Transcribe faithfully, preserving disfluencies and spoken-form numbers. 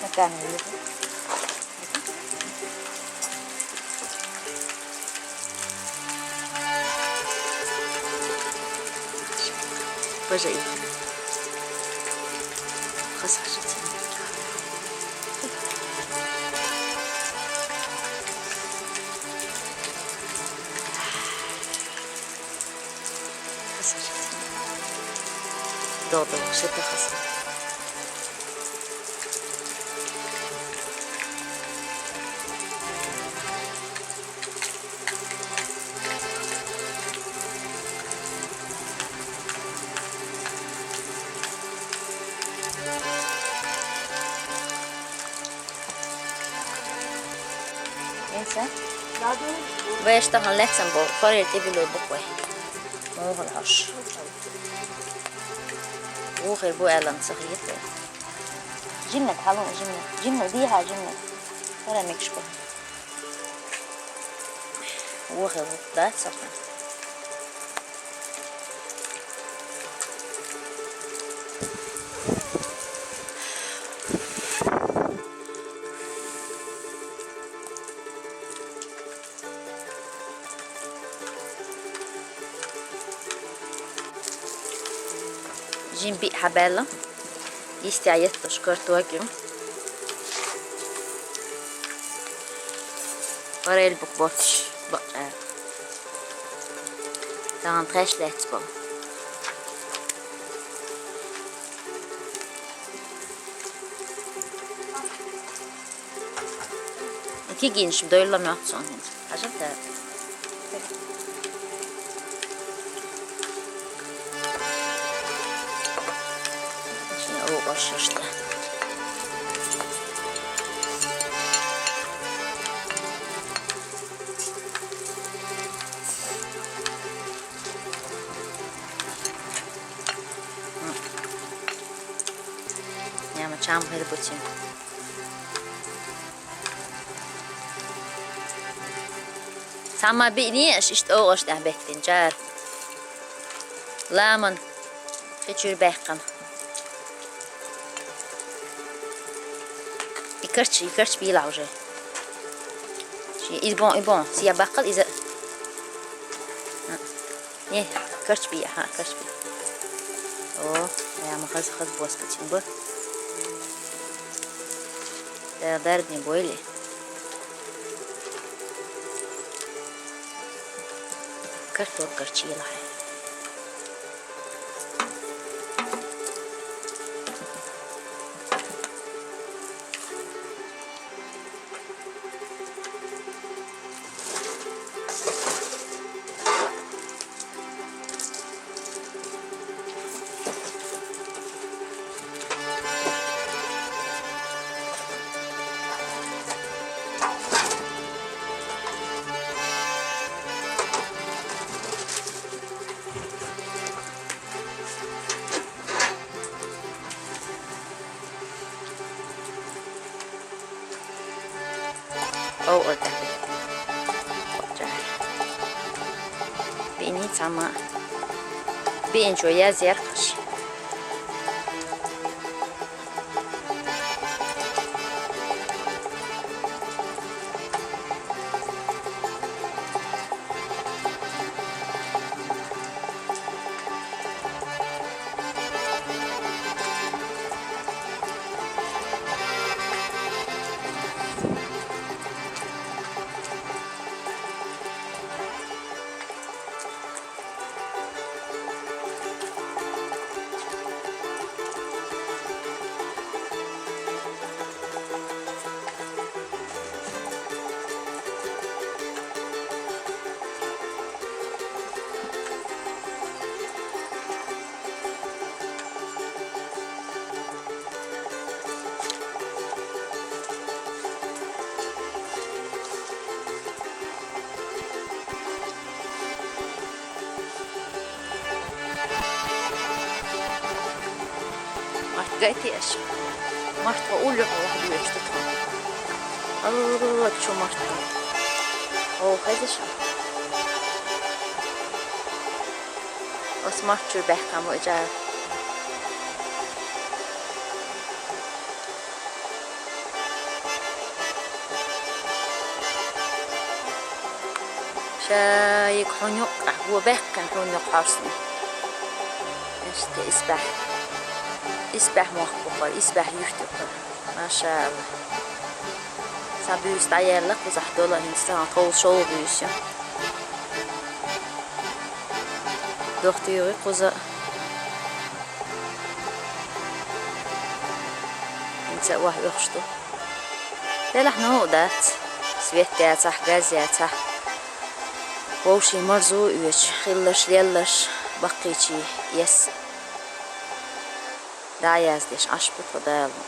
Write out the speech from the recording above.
Наканув. Бажа ит. Хасахча. Хасахча. Догдо, шита хаса. Эса? Вешта хан лехсан бо, фарер тибило букве. Мохол хаш. Ухер бу элан сахиет. Жимнет, халун жимнет. Жимнет, диха жимнет. Хара микшко. Ухер да сахна. Жин би хабелла. Истя еттуш картуаким. Барел бук ботш. Бакъа. Дан трэш лэцбо. Икигин шим дойлла мётсон. Ажа та. Шин о ошшта. Яма чам хэр бутин. Сама би ни аш ишт о ошта беттин чар. Ламан. Хичүр бэхкам. Икарч, икарч била уже. Чи избон, избон. Сия бакал из. Не, карч би, ага, карч би. О, я ма хаз хаз бос качим бо. Да, дард не бойли. Картор карчила. О, о, так. Бени сама. Бен чо я зеркаш. Март гайтеш. Март ва уллу ва вахду эштутха. Алла чу март. О, хайдеш. Ос март чур бэхкам о жа. Яйк хьун юкъа, во баьккхина хьун юкъа хьорсна. Иштта исбаьхьа. Исбаьхьа мохк бу кхар, исбаьхьа юхт ю кхар. Машалла. Цхьа буьйса дӀаяьлла кхузахь дола, хӀинца тахана кхуза шолгӀа буьйса ю. ДохтуьйгӀи кхуза. ХӀинца а ваха оьхуш ду. Делахь новкъа дац. Свет яцахь, газ яцахь. Вовшийн марзо оьцуш, хилларш, лелларш, баккхийчийн ес. ДӀа а яздеш, Ӏаш бу тхо Дала.